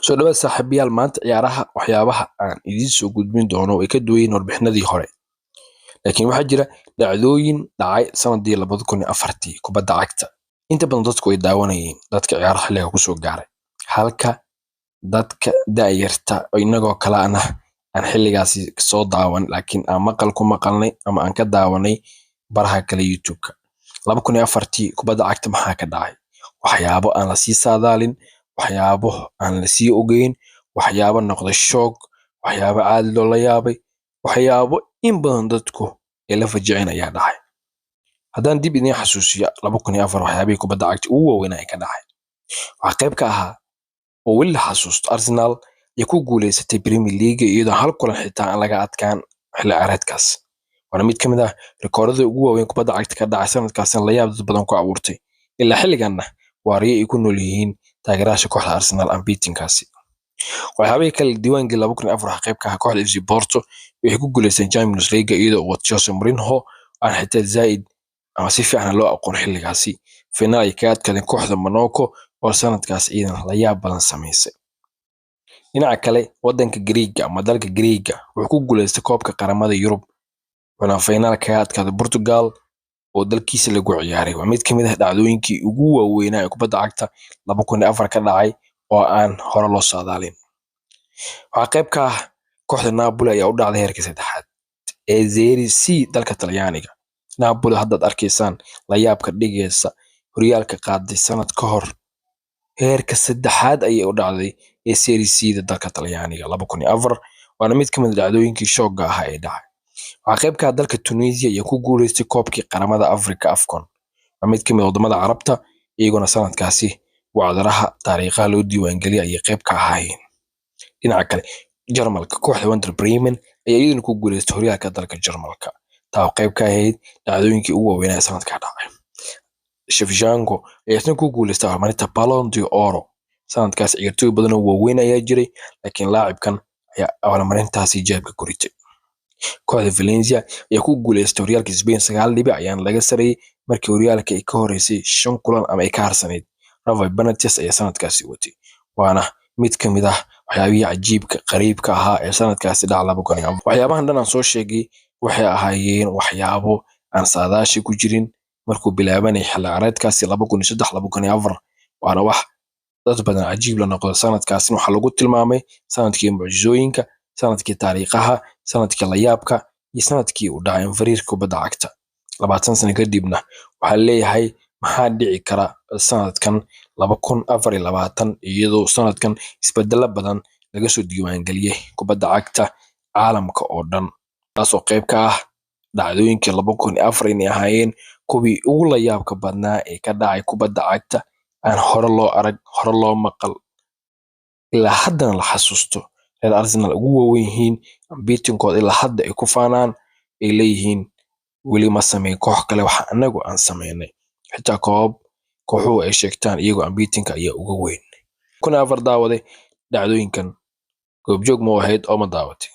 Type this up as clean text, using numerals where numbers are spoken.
Soo dhawaad saaxiibayaal, maanta ciyaaraha waxyaabaha aan idiin soo gudbin doono way ka duwan yihiin warbixinadii hore. Laakiin waxaa jira dhacdooyin dhacay sanadii 2004 kubadda cagta. Inta badan dadku way daawanayeen dadka ciyaaraha xilliga ku soo gaaray, halka dadka da'yarta inagoo kale ana aan xilligaasi soo daawan, laakiin aan maqal ku maqalnay ama aan ka daawanay baraha kale YouTube-ka. 2004 kubadda cagta maxaa ka dhacay? Waxyaabo aan la sii saadaalin, waxyaabo aan la sii ogeyn, waxyaabo noqday shoog, waxyaabo caadi loola yaabay, waxyaabo in badan dadku ay la fajiceen ayaa dhacay. Haddaan dib idiin xasuusiyo 2004 waxyaabihii kubadda cagta ugu waaweynaa ee ka dhacay, waxaa qayb ka ahaa oo weli la xasuusto Arsenal ay ku guuleysatay Premier League iyadoo hal kulan xitaa aan laga adkaan xilli ciyaareedkaas. Waana mid ka mid ah rikoorada ugu waaweyn kubadda cagta ka dhacay sanadkaasina la yaab dad badan ku abuurtay. Ilaa xilliganna waa riyo ay ku nool yihiin taageerayaasha kooxda Arsenal unbeaten-kaasi. Waxyaabihii kale diiwaangii 2004 waxaa qayb ka ahaa kooxda FC Porto waxay ku guuleysteen Champions League iyadoo uu wato Jose Mourinho aan xitaa zaid ama si fiican loo aqoon xilligaasi. Finaal ay kaga adkaadeen kooxda Monaco oo sanadkaas iyadana la yaab badan samaysay. Dhinaca kale, wadanka Gariiga ama dalka Gariiga wuxuu ku guuleystay koobka qaramada Yurub, wuxuuna finaal kaga adkaaday Portugal oo dalkiisa lagu ciyaaray. Waa mid ka mid ah dhacdooyinkii ugu waaweynaa ee kubadda cagta 2004 ka dhacay oo aan hore loo saadaalin. Waxaa qayb ka ah kooxda Napoli ayaa u dhacday heerka saddexaad ee Serie C dalka Talyaaniga. Napoli haddaad arkaysaan la yaabka dhigaysa horyaalka qaaday sanad ka hor, heerka saddexaad ayay u dhacday ee Serie C da dalka Talyaaniga 2004, waana mid ka mid ah dhacdooyinkii shoogga ahaa ee dhacay. Waxaa qayb ka ah dalka Tunisia ayaa ku guuleystay koobkii qaramada Afrika AFCON. Waa mid ka mid ah wadamada Carabta, iyaguna sanadkaasi wacdaraha taariikhaha loo diiwaangeliyay ayay qayb ka ahaayeen. Dhinaca kale, Jarmalka kooxda Werder Bremen ayaa iyaduna ku guuleystay horyaalka dalka Jarmalka, taa oo qayb ka ahayd dhacdooyinkii ugu waaweynaa ee sanadka dhacay. Shevchenko ayaa isna ku guuleystay abaalmarinta Ballon d'Or. Sanadkaas ciyaartoy badan oo waaweyn ayaa jiray, laakiin laacibkan ayaa abaalmarintaasi jeebka ku ritay. Kooxda Valencia ayaa ku guuleystay horyaalka Spain, 9 dhibic ayaana laga sarreeyay markii horyaalka ay ka horeysay 5 kulan ama ay ka harsanayd. Rafa Benitez ayaa sanadkaasi watay, waana mid ka mid ah waxyaabihii cajiibka qariibka ahaa ee sanadkaasi dhaca 2004. Waxyaabahan dhan aan soo sheegay waxay ahaayeen waxyaabo aan saadaashi ku jirin markuu bilaabanayay xilli ciyaareedkaasi 2003 2004, waana wax dad badan cajiib la noqdo. Sanadkaasina waxaa lagu tilmaamay sanadkii mucjisooyinka, sanadkii taariikhaha, sanadkii layaabka iyo sanadkii uu dhacay fariirka kubadda cagta. 20 sano kadibna waxaa leeyahay maxaa dhici kara sanadkan 2024, iyadoo sanadkan isbedelo badan laga soo diiwaangeliyay kubadda cagta caalamka oo dhan, taasoo qayb ka ah dhacdooyinkii 2004 inay ahaayeen kuwii ugu layaabka badnaa ee ka dhacay kubadda cagta aan hore loo arag, hore loo maqal, ilaa haddana la xasuusto. Reer Arsenal ugu waaweyn yihiin unbeaten-kooda ilaa hadda ay ku faanaan, ay leeyihiin weli ma sameyn koox kale waxa anagu aan sameynay. Xitaa koobab kooxuhu ay sheegtaan iyagoo unbeaten-ka ayaa uga weyn. 2004 daawaday dhacdooyinkan goobjoog ma ahayd oo ma daawatay?